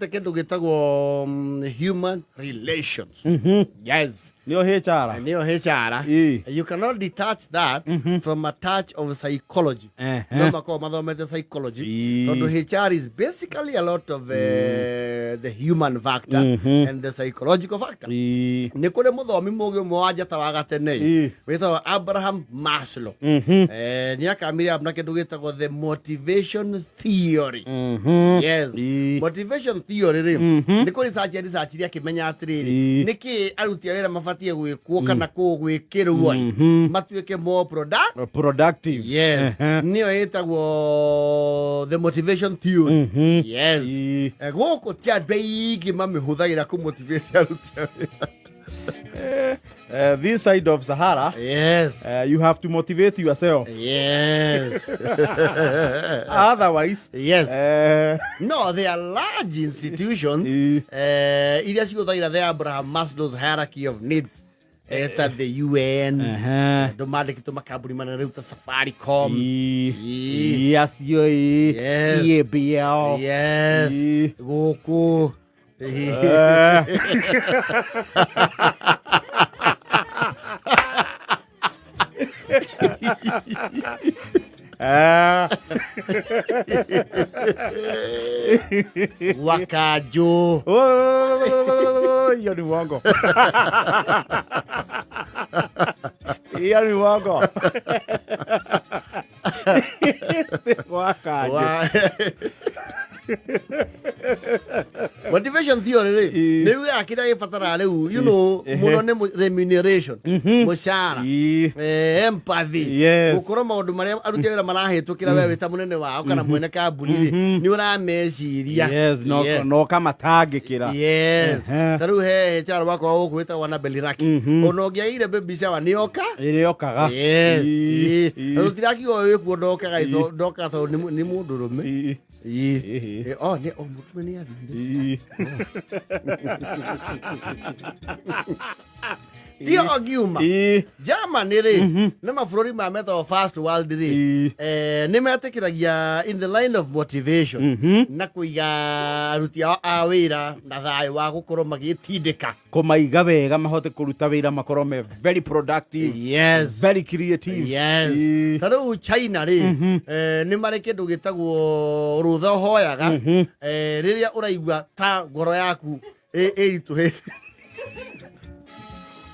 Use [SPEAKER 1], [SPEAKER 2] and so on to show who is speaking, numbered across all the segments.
[SPEAKER 1] Kĩndũ gĩtagwo human relations. Yes.
[SPEAKER 2] Nĩyo HR.
[SPEAKER 1] Nĩyo HR. You cannot detach that from a touch of psychology. No makorwo mathomete psychology. Tondũ HR is basically a lot of the human factor and the psychological factor. Nĩ kũrĩ mũthomi mũgĩ ũmwe wa njata wa gatene wĩtagwo Abraham Maslow. Nĩ akamire na kĩndũ gĩtagwo the motivation theory. Yes. Motivation theory rĩ, nĩ kũ research research iria akĩmenya atĩrĩrĩ, nĩkĩ aruti a wĩra mabatiĩ gwĩkwo kana kũ gwĩkĩrwo matuĩke more product
[SPEAKER 2] Productive.
[SPEAKER 1] Yes. Nĩyo ĩtagwo the motivation theory. Yes. Gũkũ ti andũ aingĩ mamĩhũthagĩra kũmotivate aruti a wĩra.
[SPEAKER 2] This side of Sahara, you have to motivate yourself. Otherwise,
[SPEAKER 1] No, they are large institutions iria cihũthagĩra the Abraham Maslow's hierarchy of needs, eta the UN, andũ mandĩkĩtwo makambuni manene rĩu ta Safaricom.
[SPEAKER 2] Acio ĩ. EABL.
[SPEAKER 1] Gũkũ. Wakanjũ.
[SPEAKER 2] Oh, hiyo ni uongo. Hiyo ni uongo. Wakanjũ.
[SPEAKER 1] Motivation theory rĩ, nĩ yugaga kĩrĩa gĩbataraga rĩu mũno nĩ remuneration, mũcara, empathy, gũkorwo maũndũ marĩa aruti a wĩra marahĩtũkĩra, we wĩ ta mũnene wao kana mwene kambuni rĩ, nĩ ũrameciria.
[SPEAKER 2] Yes, no no kamatangĩkĩra.
[SPEAKER 1] Ta rĩu he HR wakwa gũkũ wĩtagwo Annabel Raki, ona ũngĩagĩire baby shower nĩ oka.
[SPEAKER 2] Ĩrĩokaga.
[SPEAKER 1] Yes. Na tũtirakiuga wĩkuo ndokaga, ndokaga tondũ nĩ mũndũrũme. Oh, nĩ oh, mũtume nĩ athire. Tio ngiuma Germany rĩ, nĩ mabũrũri ma metagwo first world rĩ, nĩ metĩkĩragia in the line of motivation na kũiga aruti ao a wĩra na thayũ wa gũkorwo magĩtindĩka.
[SPEAKER 2] Kũmaiga wega mahote kũruta wĩra, makorwo me very productive, very creative.
[SPEAKER 1] Ta rĩu China rĩ, nĩ marĩ kĩndũ gĩtagwo rũtha ũhoyaga rĩrĩa ũraigua ta ngoro yaku ĩritũhĩte.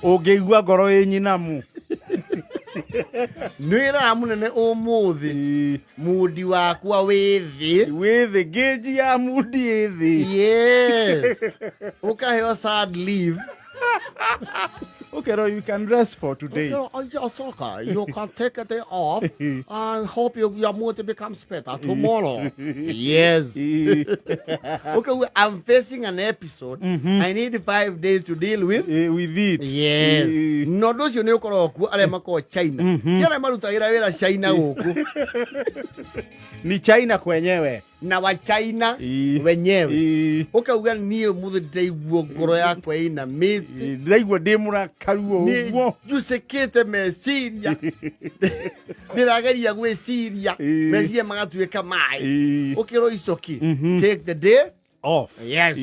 [SPEAKER 2] Ũngĩigua ngoro ĩ nyinamu.
[SPEAKER 1] Nĩ wĩraga mũnene ũmũthĩ mundi wakwa wĩ thĩ.
[SPEAKER 2] Wĩ thĩ, ngĩnji ya mundi ĩ thĩ.
[SPEAKER 1] Yes, ũkaheo sad leave.
[SPEAKER 2] Okay, no, you can rest for today.
[SPEAKER 1] Okay, oh, it's okay. You can take a day off and hope your mood becomes better tomorrow. Yes. Okay, I'm facing an episode. I need 5 days to deal with.
[SPEAKER 2] With it.
[SPEAKER 1] Yes. No ũndũ ũcio nĩ ũkoragwo kuo arĩa makoragwo China. Ti arĩa marutagĩra wĩra China gũkũ.
[SPEAKER 2] Ni China kwenyewe.
[SPEAKER 1] Na wa China wenyewe. Ũkauga niĩ ũmũthĩ ndĩraigua ngoro yakwa ĩinamĩte.
[SPEAKER 2] Ndĩraigua ndĩ mũrakaru
[SPEAKER 1] Nĩ
[SPEAKER 2] ũguo.
[SPEAKER 1] njucĩkĩte meciria, ndĩrageria gwĩciria, meciria magatuĩka maĩ. Ũkĩrwo icoki, take the day
[SPEAKER 2] off.
[SPEAKER 1] Yes.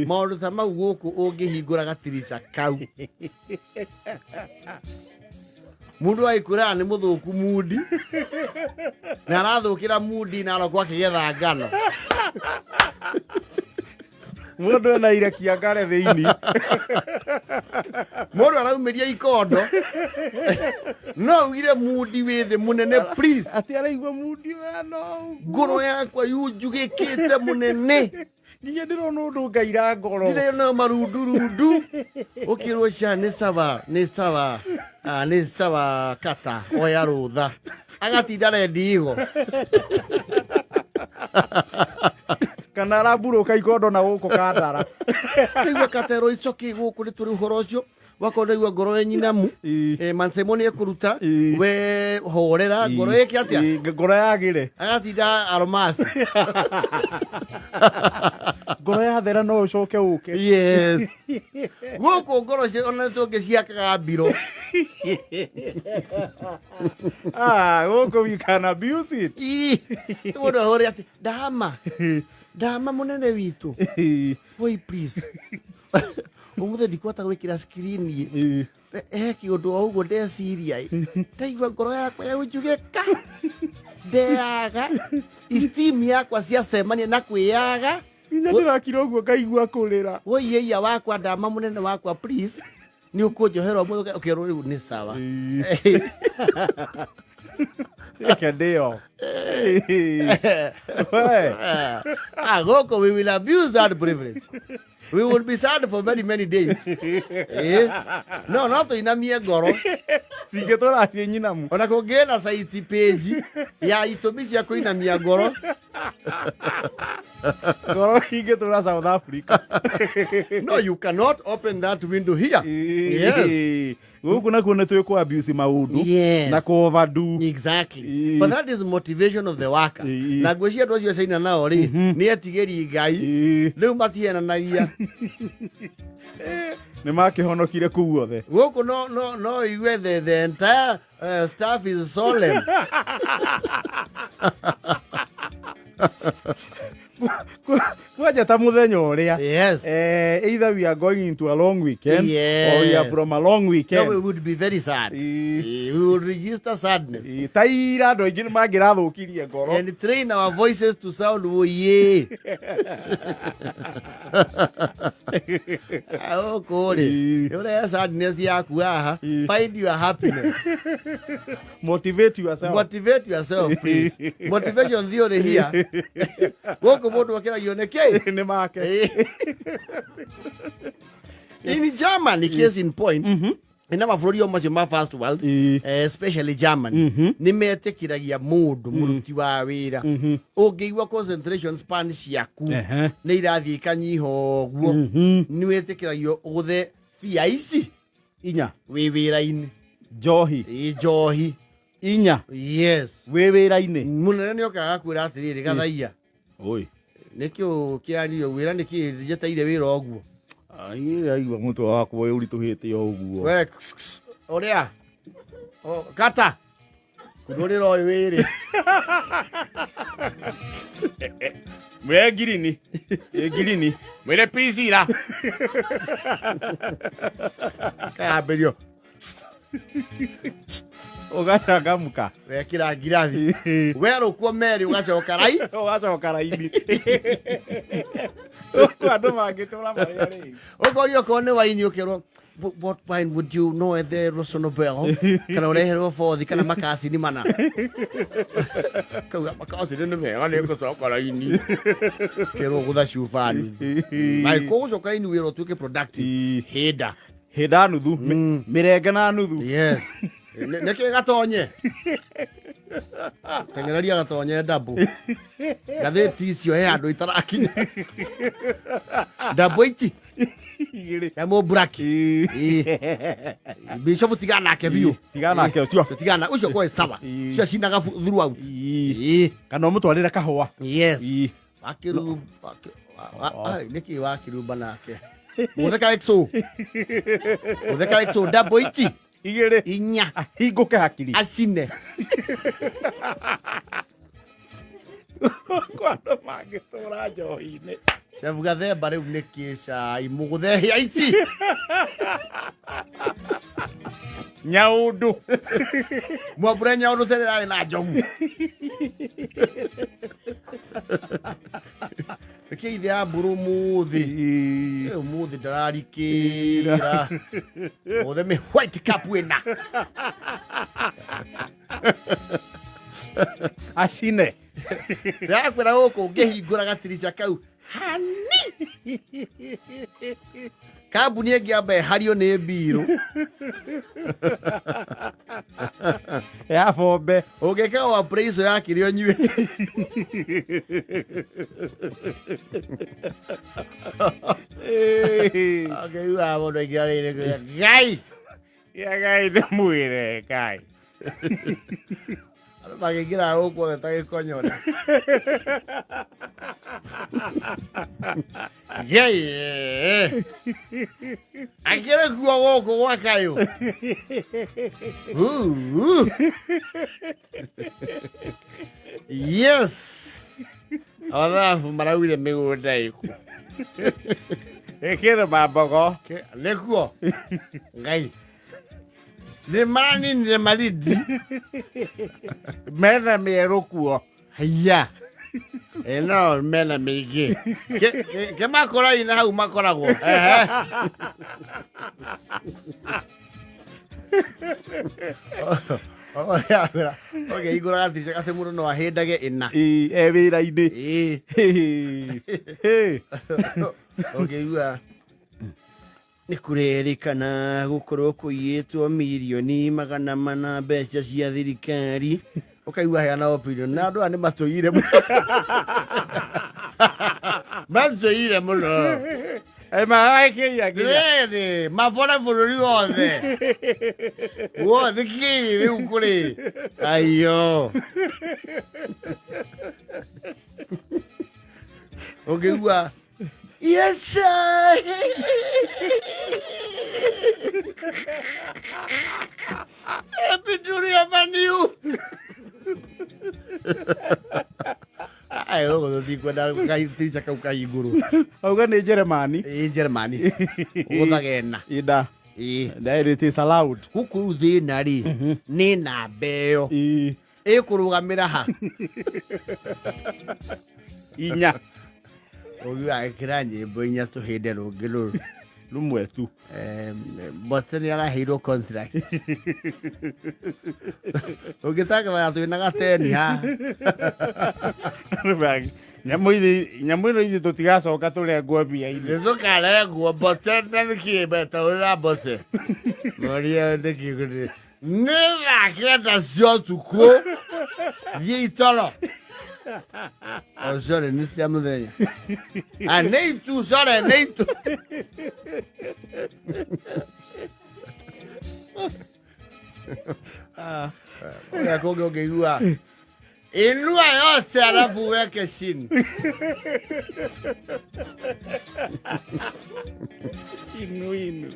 [SPEAKER 1] Maũndũ ta mau gũkũ ũngĩhingũra gatirica kau, mũndũ agĩkwĩraga nĩ mũthũku mundi na arathũkĩra mundi na arokwo akĩgetha ngano.
[SPEAKER 2] Mũndũ ena irekia ngare thĩinĩ.
[SPEAKER 1] Mũndũ araumĩria ikondo no augire mundi wĩ thĩ mũnene, please.
[SPEAKER 2] Atĩ araigua mundi ũyũ no
[SPEAKER 1] ngoro yakwa yunjugĩkĩte mũnene.
[SPEAKER 2] Nginya ndĩrona ũndũ ngaira ngoro.
[SPEAKER 1] Ndĩrona marundurundu, ũkĩrwo ca nĩ sawa, nĩ sawa. Ah, nĩ sawa, kata oya rũtha, agatinda rendigo.
[SPEAKER 2] Kana arambũrũka ikondo na gũkũ kandara.
[SPEAKER 1] Kaigua katerwo icoki gũkũ nĩ tũrĩ ũhoro ũcio wakorwo ndaigua ngoro ĩ nyinamu. Mansemoni ekũruta. We horera ngoro ĩke atĩa?
[SPEAKER 2] Ngoro yagĩre.
[SPEAKER 1] Agatinda aromasi.
[SPEAKER 2] Ngoro yathera no ũcoke ũke.
[SPEAKER 1] Yes, gũkũ ngoro ona tũngĩciakaga mbiro.
[SPEAKER 2] Ah, gũkũ we can abuse it.
[SPEAKER 1] Ii, mũndũ ahũre atĩ ndama. Ndama mũnene witũ. Woi please. Ũmũthĩ ndikũhota gwĩkĩra screen. He kĩũndũ o ũguo ndeciria ĩ. Ndaigua ngoro yakwa yaunjugĩka. Ndeaga. Esteem yakwa ciacemania na kwĩyaga.
[SPEAKER 2] Nginya ndĩrakira ũguo ngaigua kũrĩra.
[SPEAKER 1] Woi ĩia wakwa ndama mũnene wakwa please. Nĩ ũkũnjohera ũmũthĩ ũkerwo rĩu nĩ sawa.
[SPEAKER 2] Reke ndĩo. We.
[SPEAKER 1] Ah, gũkũ we will abuse that privilege. We will be sad for very many days. Eh? No, no tũinamie ngoro.
[SPEAKER 2] Cingĩtũra ciĩ nyinamu.
[SPEAKER 1] Ona kũngĩna saiti page ya itũmi cia kũinamia ngoro.
[SPEAKER 2] Ngoro ingĩtũra South Africa.
[SPEAKER 1] No, you cannot open that window here. Yes.
[SPEAKER 2] Gũkũ nakuo nĩ twĩ kũ abuse maũndũ
[SPEAKER 1] Yes.
[SPEAKER 2] na kũ overdo.
[SPEAKER 1] Exactly.
[SPEAKER 2] Ii.
[SPEAKER 1] But that is motivation of the worker.
[SPEAKER 2] Ii.
[SPEAKER 1] Na ngwĩciria andũ acio China nao rĩ, nĩ etigĩri Ngai.
[SPEAKER 2] Ii.
[SPEAKER 1] Rĩu matienanagia.
[SPEAKER 2] Nĩ makĩhonokire kũu othe.
[SPEAKER 1] Gũkũ no no no igue the entire staff is solemn.
[SPEAKER 2] Kwanja ta muthenya ũrĩa.
[SPEAKER 1] Yes.
[SPEAKER 2] Either we are going into a long weekend or we are
[SPEAKER 1] Yes.
[SPEAKER 2] from a long
[SPEAKER 1] No,
[SPEAKER 2] weekend.
[SPEAKER 1] we would be very sad.
[SPEAKER 2] Ii.
[SPEAKER 1] We would register sadness.
[SPEAKER 2] Ii, ta ira andũ aingĩ nĩ mangĩrathũkirie ngoro.
[SPEAKER 1] And train our voices to sound oye. Gũkũ rĩ,
[SPEAKER 2] Ii.
[SPEAKER 1] ũrehe sadness yaku haha,
[SPEAKER 2] Ii.
[SPEAKER 1] find your happiness.
[SPEAKER 2] Motivate yourself.
[SPEAKER 1] Motivate yourself, please. Motivation theory here. Gũkũ mũndũ akĩragio nĩ kĩ?
[SPEAKER 2] Nĩ make.
[SPEAKER 1] In Germany, case in point, ina mabũrũri o macio ma first world,
[SPEAKER 2] Ii.
[SPEAKER 1] especially Germany, nĩ metĩkĩragia mũndũ mũruti wa wĩra ũngĩigua concentration span ciaku nĩ irathiĩ ikanyiha ũguo, nĩ wĩtĩkĩragio ũgũthe bia ici
[SPEAKER 2] Inya.
[SPEAKER 1] wĩ wĩra-inĩ.
[SPEAKER 2] Njohi.
[SPEAKER 1] Ĩ, njohi.
[SPEAKER 2] Inya.
[SPEAKER 1] Yes.
[SPEAKER 2] Wĩ wĩra-inĩ.
[SPEAKER 1] Mũnene nĩ okaga agakwĩra atĩrĩrĩ, gathaia.
[SPEAKER 2] Oi.
[SPEAKER 1] Nĩkĩ kĩario wĩra nĩkĩ njeteire wĩra ũguo?
[SPEAKER 2] Ai, aigua mũtwe wakwa ũritũhĩte o ũguo.
[SPEAKER 1] We ks, ks, ũrĩa O, kata kunũrĩra ũyũ wĩrĩ.
[SPEAKER 2] Mwĩre ngirini. Ĩ ngirini. Mwĩre Priscilla.
[SPEAKER 1] Kayambĩrio.
[SPEAKER 2] Ũgacangamũka.
[SPEAKER 1] Wekĩra ngirathi. Werũkwo merĩ ũgacoka rai.
[SPEAKER 2] Ũgacoka raini. Gũkũ andũ mangĩtũra marĩa rĩ.
[SPEAKER 1] Ũkorio okorwo nĩ waini ũkerwo what wine would you know the Rosso Nobel kana ũreherwo bothi kana makacini mana. Kauga makacini nĩ mega nĩ ngũcoka raini. Kerwo gũtha cuba nuthu. Angĩkorwo gũcoka raini wĩra ũtuĩke productive. Hĩnda.
[SPEAKER 2] Hĩnda nuthu. Mĩrenge na nuthu.
[SPEAKER 1] Yes. Nĩkĩ gatonye? Teng'ereria gatonye ndambu. Ngathĩti icio he handũ itarakinya. Ndambu ici.
[SPEAKER 2] Igĩrĩ.
[SPEAKER 1] Ya mũmburaki.
[SPEAKER 2] Ii.
[SPEAKER 1] Bishop tigana nake biũ.
[SPEAKER 2] Tigana nake ũcio.
[SPEAKER 1] Ũcio tigana ũcio kwa sawa.
[SPEAKER 2] Ii.
[SPEAKER 1] Cio cinaga throughout.
[SPEAKER 2] Ii.
[SPEAKER 1] Ii.
[SPEAKER 2] Kana ũmũtwarĩre kahũa.
[SPEAKER 1] Yes.
[SPEAKER 2] Ii.
[SPEAKER 1] Wakiru ai nĩkĩ wakirumba nake. Mũtheka XO. Mũtheka XO ndambu ici.
[SPEAKER 2] Igĩrĩ.
[SPEAKER 1] Inya.
[SPEAKER 2] Ahingũke hakiri.
[SPEAKER 1] Acine.
[SPEAKER 2] Gũkũ andũ mangĩtũra njohi-inĩ.
[SPEAKER 1] Chef Gathemba rĩu nĩkĩ cai mũgũthehia ici.
[SPEAKER 2] Nyaũndũ.
[SPEAKER 1] Mwambure nyaũndũ tene rarĩ na njogu. Nĩkĩ ithe ya mbũrũ ũmũthĩ?
[SPEAKER 2] Ii.
[SPEAKER 1] Ũmũthĩ ndararikĩra. Ũmũthĩ mĩ white cup wĩna.
[SPEAKER 2] Acine.
[SPEAKER 1] Ndĩrakwĩra gũkũ ngĩhingũra gatirica kau hani. Kambuni ĩngĩamba ĩhario nĩ mbirũ.
[SPEAKER 2] Ya bombe.
[SPEAKER 1] Ũngĩka wa appraisal ya kĩrĩa ũnyuĩte. Akĩigua mũndũ aingĩra rĩrĩ kuga, Ngai!
[SPEAKER 2] Ya Ngai nĩ mwĩre Ngai.
[SPEAKER 1] Andũ makĩingĩra gũkũ othe ta gĩkonyore. Ngai! Akĩrĩ kuo gũkũ gwa kayũ. Yes. Abathabu maraugire mĩgũnda ĩkũ.
[SPEAKER 2] Ĩkĩrĩ mambogo.
[SPEAKER 1] Nĩkuo ngai nĩ maraninire marindi.
[SPEAKER 2] Mena mĩerũ kuo.
[SPEAKER 1] Haiya, ĩno mena mĩingĩ. Kĩmakũrainĩ hau makoragwo. Ehe. Ũkĩhingũra gatirisha gacĩ mũndũ no ahĩndage ĩna.
[SPEAKER 2] Ĩ, e wĩra-inĩ.
[SPEAKER 1] Ĩĩ.
[SPEAKER 2] Ĩ.
[SPEAKER 1] Ũngĩigua nĩ kũrerĩkana gũkorwo kũiyĩtwo mirioni 400 mbeca cia thirikari, ũkaigua heana opinion na andũ aya nĩ matũire mũno, matũire mũno.
[SPEAKER 2] Magakĩia nginya.
[SPEAKER 1] Rĩrĩ mabora bũrũri wothe wothe kĩ rĩu kũrĩ aiyo ũngĩigua yes sir. Happy to maniu. Ai, ũguo tũtikwenda gaitirica kau kahingũrwo.
[SPEAKER 2] Auga nĩ Jeremani.
[SPEAKER 1] Ĩ Germany gũthagena.
[SPEAKER 2] Ida.
[SPEAKER 1] Ĩ.
[SPEAKER 2] That it is allowed.
[SPEAKER 1] Gũkũ rĩu thĩna rĩ nĩ namba ĩyo.
[SPEAKER 2] Ĩ.
[SPEAKER 1] Ĩkũrũgamĩra ha?
[SPEAKER 2] Inya.
[SPEAKER 1] Ũgiuga ĩkĩra nyĩmbo inya tũhĩnde rũngĩ rũrũ.
[SPEAKER 2] Rũmwe tu.
[SPEAKER 1] Mbote nĩ araheirwo contract. Ũngĩtangathaga twĩna gateni haha.
[SPEAKER 2] Nyamũ nyamũ ĩno ithuĩ tũtigacoka tũrengwo mbia-inĩ.
[SPEAKER 1] Nĩ tũkarengwo mbote na nĩkĩ betaũrĩra mbote. Moria nĩkĩ nĩ thaa 9 cia ũtukũ thiĩ itoro. Oh, sorry, nĩ cia mũthenya. Ah, nĩ itu, sorry, nĩ itu. Ũrĩa kũngĩ ũngĩigua inua yote alafu uweke chini.
[SPEAKER 2] Inu inu.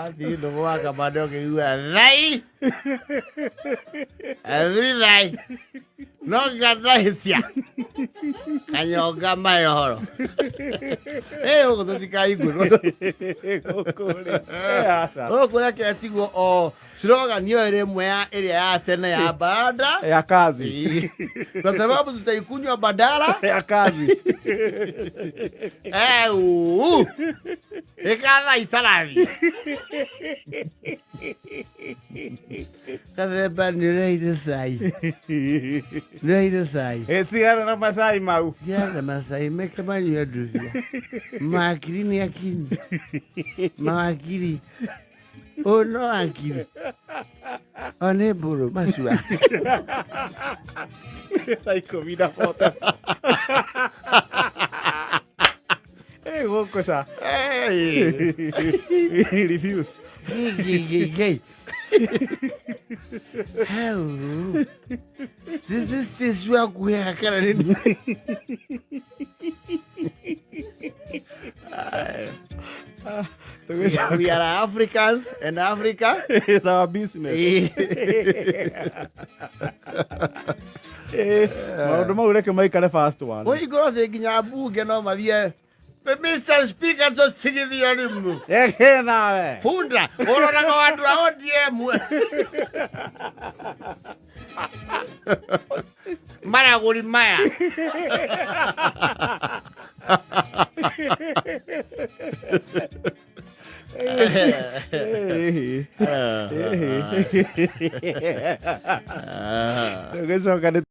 [SPEAKER 1] Athiĩ ndogo wa kamande ũkĩigua thai athuri thai no ngatahĩtia kanyonga mae ũhoro ĩ ũguo tũtikaigũrwo.
[SPEAKER 2] Gũkũ rĩ. Aca.
[SPEAKER 1] Gũkũ reke tigwo o slogan ĩyo ĩrĩ ĩmwe ya ĩrĩa ya tene ya baada
[SPEAKER 2] Ya kazi.
[SPEAKER 1] Kwa sababu tutaikunywa badala
[SPEAKER 2] Ya kazi.
[SPEAKER 1] Eh, ikatha itarathi kathemba nĩ ũreire cai, nĩ ũreire cai.
[SPEAKER 2] Ĩtigana na macai mau.
[SPEAKER 1] Tigana macai meke manyue nduthia. Mawakiri nĩ akinyi mawakiri ũyũ no wakiri o nĩ mbũrũ macua.
[SPEAKER 2] Thaa 10 na bote. Ĩ gũkũ ca. Refuse.
[SPEAKER 1] Gei, gei, gei, gei. Hau. This this wa kuheha kana nini?
[SPEAKER 2] Tũgĩcoka.
[SPEAKER 1] We are Africans and Africa
[SPEAKER 2] It's our business. Maũndũ mau reke maikare first one.
[SPEAKER 1] Ũhingũrwo thĩ nginya mbunge no mathiĩ Mr. Speaker tũtigithio rimu.
[SPEAKER 2] Eke nawe.
[SPEAKER 1] Bunda ũroraga andũ a ODM maragũri maya.
[SPEAKER 2] Tũgĩcoka nĩ